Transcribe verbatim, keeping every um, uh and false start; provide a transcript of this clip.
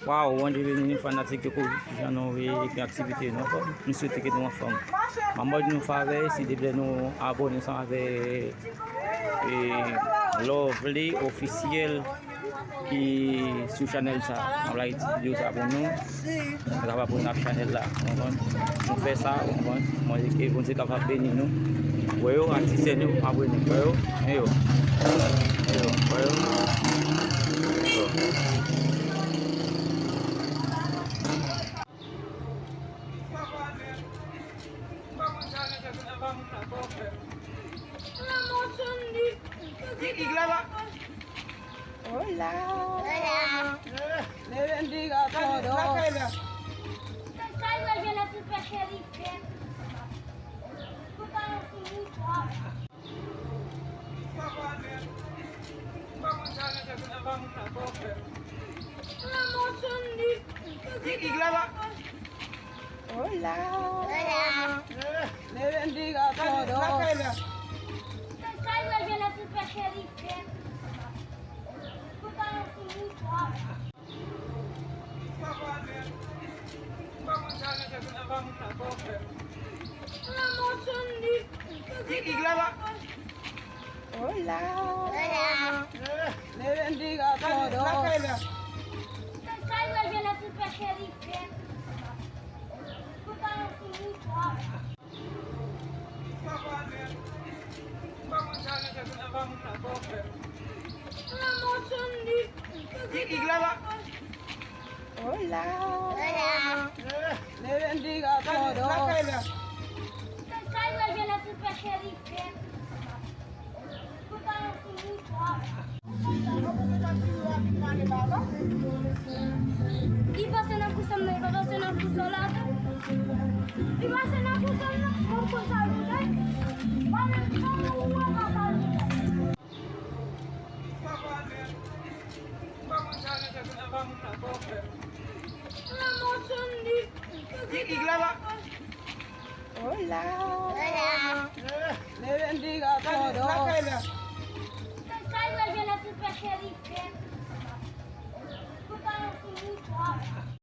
Waw, Bondye beni nou fanatik yo, jan nou ye, gen aktivite nou anfòm. Nou swete ke nou anfòm. M ap mande nou favè, silteplè nou abòne ansanm avè e, Lovely Officiel ki sou chanèl sa. M ap like ti videyo sa pou nou. Nou kapab abòne ak chanèl la. Ou konprann? Nou fè sa, ou konprann? Mwen, e Bondye kapab beni nou. Wè yo, atis nou, abòne. Wè yo, men yo. Men yo, wè yo. Yo. Hola. Hola. Le bendiga a todos. Hola. Hola. Le bendiga a todos. Hola. Hola. Le bendiga a todos. Hola. Hola. Le bendiga a todos. Li pase nan kousam nan, li pa pase nan kousam la tou. Li pase nan kousam nan, mwen konn sa nou fè. Mwen menm, kòman ou wè pa sa nou fè? Hola. Hola. Le bendiga a todos.